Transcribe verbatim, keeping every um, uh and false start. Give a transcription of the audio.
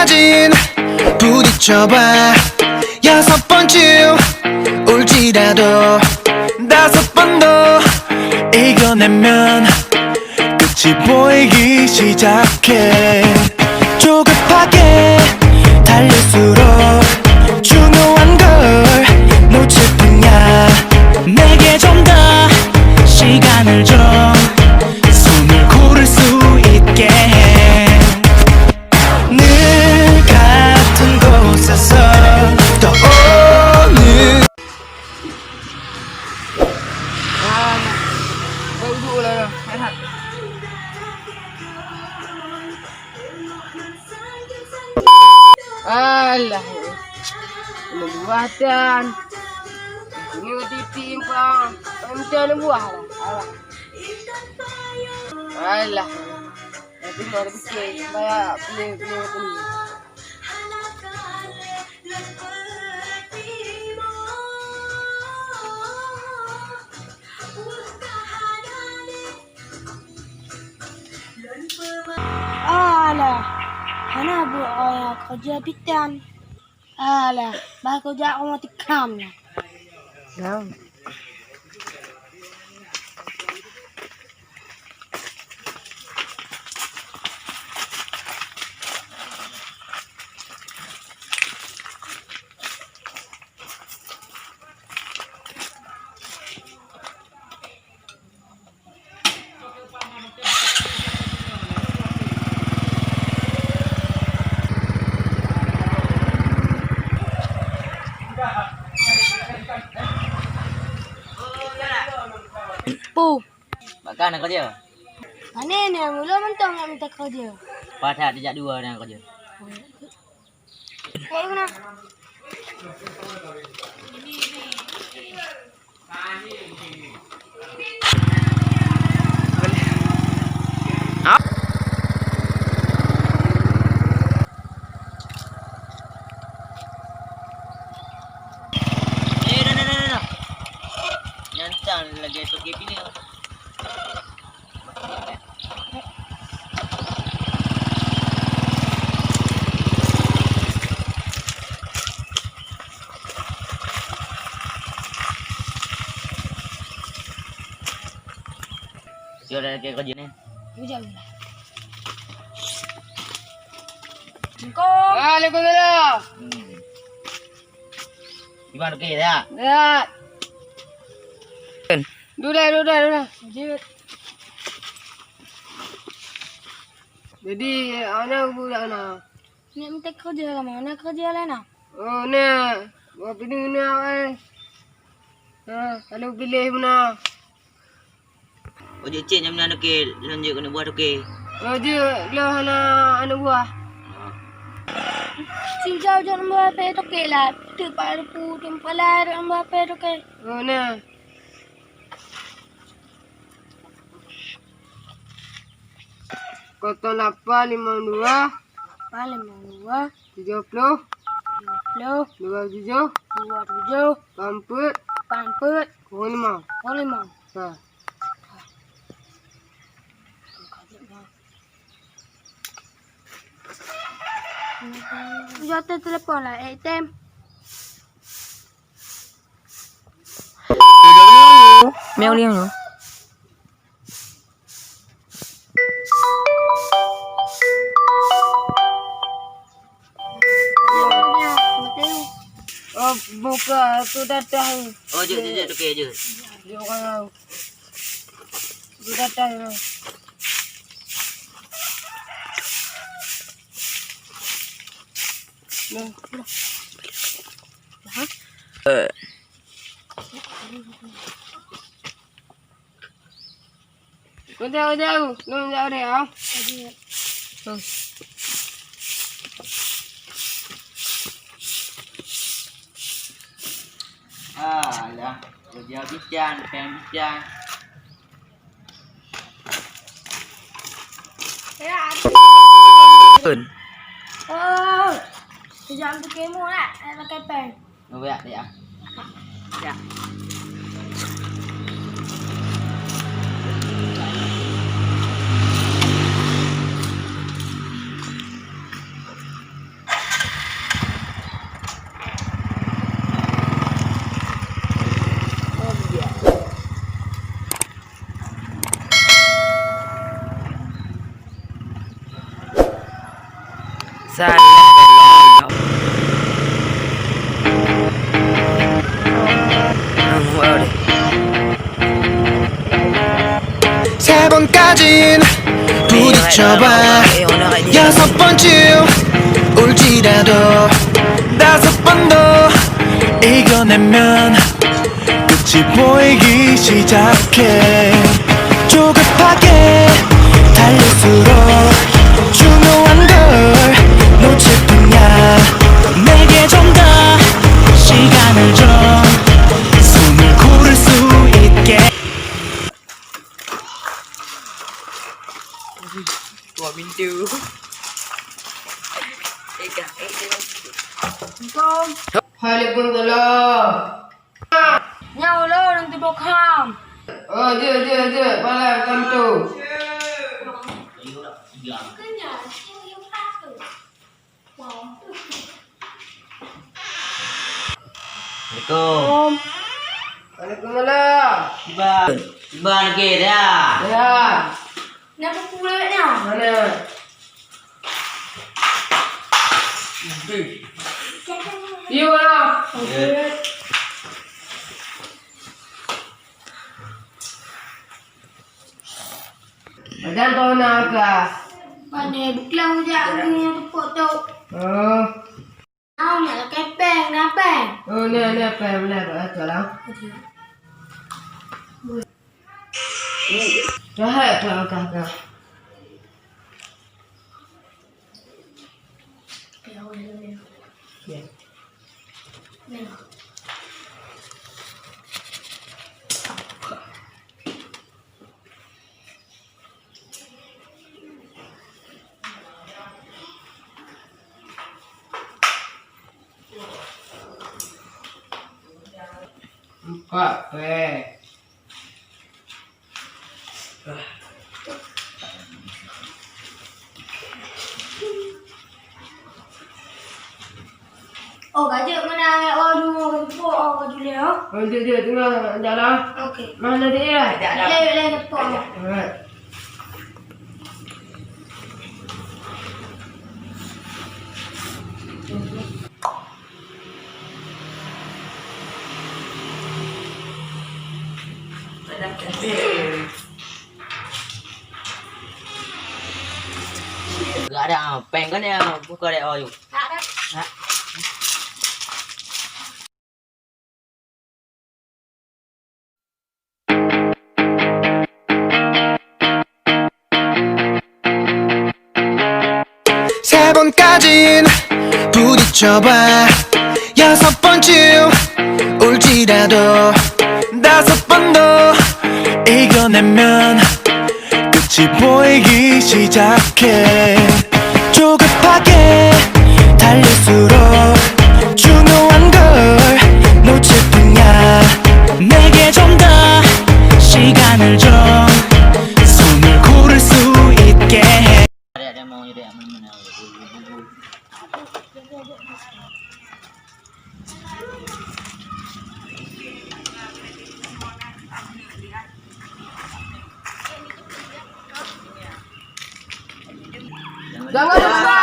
진 부딪혀봐. 여섯 번쯤 울지라도 다섯 번 더 이겨내면 끝이 보이기 시작해. 조급하게 달릴수록 중요한 걸 놓칠 뿐이야. 내게 좀 더 시간을 줘. 숨을 고를 수 있게 해. 늘 같은 곳에서 떠오르는 Alah. Buah tan. Ini titik empang. Macam buah lah. Alah. Alah. Tapi mau ada kecil. Banyak pilih-pilih tu. Alah, hana buet ayah keureuja pitan. Alah, bah keureuja kamoe tikam nyan. Dong. Pu. Bak kah na keureuja? Pane nyan, ulôn mantong nyang mita keureuja. Pat that jijak dua na keureuja. Hai, guna. Eh, dah, dah, dah, dah. Nyan tan lagèe toke pineung. Siapa lagi kerja ni? Bujang. Assalamualaikum. Waalaikumsalam. Hmm. Gimana, okey, ya? Ya. Duduk, duduk, duduk. Lanjut. Jadi, aneuk budak na. Nak minta kerja lah, mana kerja lain na? Oh, na. Buat bini na, eh. Ha, lalu pilih mana? Oh, jeuet cit nyang meunan toke, lôn jeuet keuneuk buah toke. Oh, jeuet, lôn hana aneuk buah. Ah. Sijauh jeuet buah pèng toke lah. Teuk Pak Leupeu, teuk Pak Lai, jeuet buah pèng toke. Oh, na. Kosong lapan limong dua. Lapan limong dua. Tujuh puluh. Tujuh puluh. Dua tujuh. Dua tujuh. Empat empat. Empat empat. Kosong lima. Kosong lima. Ha. Jatuh telepon lah, A T M. Mèo liang nyoe. Oh, buka tu datang. Oh, jeuet, jeuet, jeuet, toke, jeuet. Jeuet orang tahu. Tu datang. Nah. Kau jauh-jauh, kau jauh deh, ah. Alah, kerja bisan, pèng bisan. Pun. Oh, sejam tu kemo lah, nak pakai pèng. Ngeuyak, ya. Ya. Salah. 세 번까진 부딪혀봐. 여섯 번쯤 울지라도 다섯 번도 이겨내면 끝이 보이기 시작해. 조급하게 달릴수록 중요한 걸 놓칠 뿐이야. 내게 좀 더 시간을 줘. 숨을 고를 수 있게. Dua pintu. Tiga. Eh, tiga pintu. Waalaikumsalam. Nyoe ulôn Teungku Bokham. Oh, jeuet, jeuet, jeuet. Palan tantu. Assalamualaikum. Waalaikumsalam. Iban. Iban lagi dah. Ya. Nak pukul nak? Mana? Iya lah. Ya. Padahal kau nak ke? Pandai buklang jak aku yang tepuk tu. Oh. Au nak pakai peng, nak peng? Oh, ni, ni peng, boleh, boleh, tolong. Dah, dah, dah, dah. Ya. Empat pèng. Oh, ka jeuet meunan, oh, jeuet, oh, ka jeuet, oh. Oh, jeuet, jeuet, tengah jalan. Okey. Mana dia? Lé, lé, tepok. Alright. Gak ada, ah, peng kan ya, buka deh, oh, yuk. Tak ada. Nah. 세 번까진 부딪혀봐. 여섯 번쯤 울지라도 다섯 번도 이겨내면 끝이 보이기 시작해. 조급하게 달릴수록 중요한 걸 놓칠 뿐이야. 내게 좀 더 시간을 줘. 숨을 고를 수 있게 해. Jangan lupa